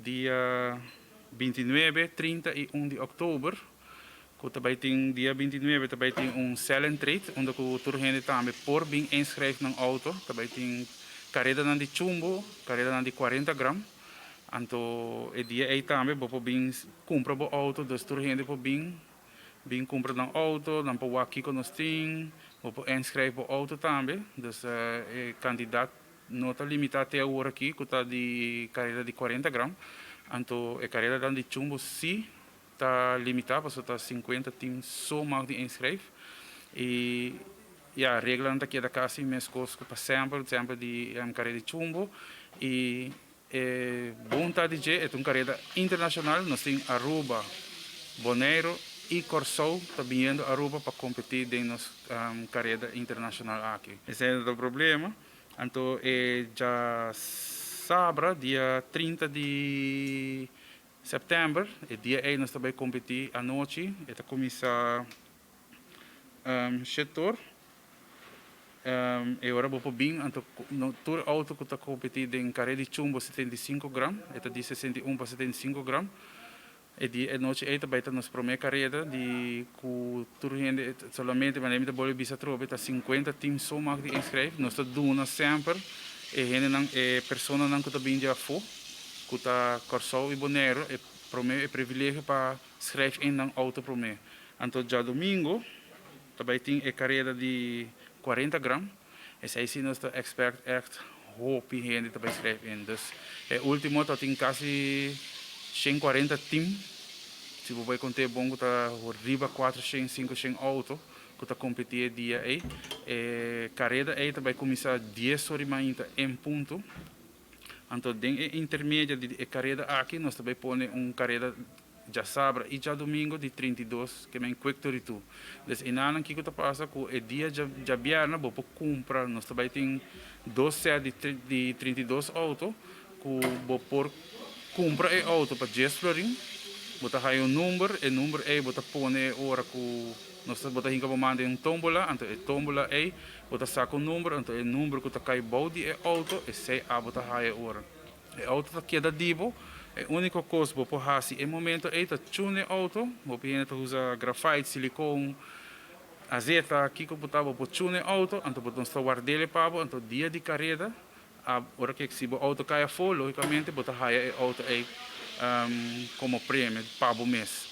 Dia 29, 30 y 1 di october, cu tambe tin dia 29, tambe tin un sell and trade, unda cu tur hende tambe por bin inschrijven nan auto. Tambe tin careda nan di chumbo, careda nan di 40 gram. Anto e dia ey tambe bo por bin cumpra bo auto, dus tur hende por bin cumpra nan auto, nan por wak kico nos tin, bo por inschrijven bo auto tambe. Dus e cantidad no ta limita te awor aki, cu ta di careda di 40 gram. Anto e careda dan di chumbo si ta limita, pasobra ta 50 team so mag di inschrijf. Y ja, regla ta keda casi mescos cu pa semper, semper di careda di chumbo. Y bon ta di e un careda internacional, nos tin Aruba, Bonaire y Corsou ta biniendo Aruba pa competi den nos careda internacional aki. Esey ta e problema. Anto, diasabra, dia 30 di september, e dia ey nos tambe ta competi anochi, e ta cuminsa 7'or. Y ora bo bin, anto no, tur auto cu ta competi den careda di chumbo 75 gram, e ta di 61 pa 75 gram. E dia anochi ey tambe ta nos prome careda di cu tur hende solamente, mas mi ta bolbe bisa trobe, ta 50 team so mag di inschrijf. Nos ta duna semper e hende nan, e persona nan cu ta bin di afo, cu ta Corsou y Bonaire, e prome e privilegio pa schrijf in nan auto prome. Anto diadomingo tambe tin e careda di 40 gram. Esey si nos ta expect echt hopi hende tambe schrijf in. Dus e ultimo ta tin casi 140 team. Si bo bay conta bon, ta riba 400, 500 auto cu ta competi e dia ey. E careda ey tambe ta cuminsa 10 or mainta en punto. Anto, den e intermedio di e careda aki, nos tambe ta pone un careda diasabra y diadomingo di 32, cu ta quick 32. Dus eynan kico ta pasa cu e dia diabierna, bo por cumpra, nos tambe tin dos set di 32 auto, cu bo por cumpra e auto pa 10 florin, bo ta haya un number, e number ey bo ta pone ora cu nos bo ta hinca bo man den un tombola, anto e tombola ey bo ta saca un number, anto e number cu ta cay bou di e auto, esey abo ta haya ora. E auto ta keda di bo, e unico cos bo por hasi e momento ey ta tune auto, bo por usa graphite, silicone, azeta, kico bo ta, bo por tune auto, anto bo ta ward'e pa bo, anto dia di careda, a ora cu si bo auto cay afo, logicamente bo ta haya e auto ey como premio pa bo mes.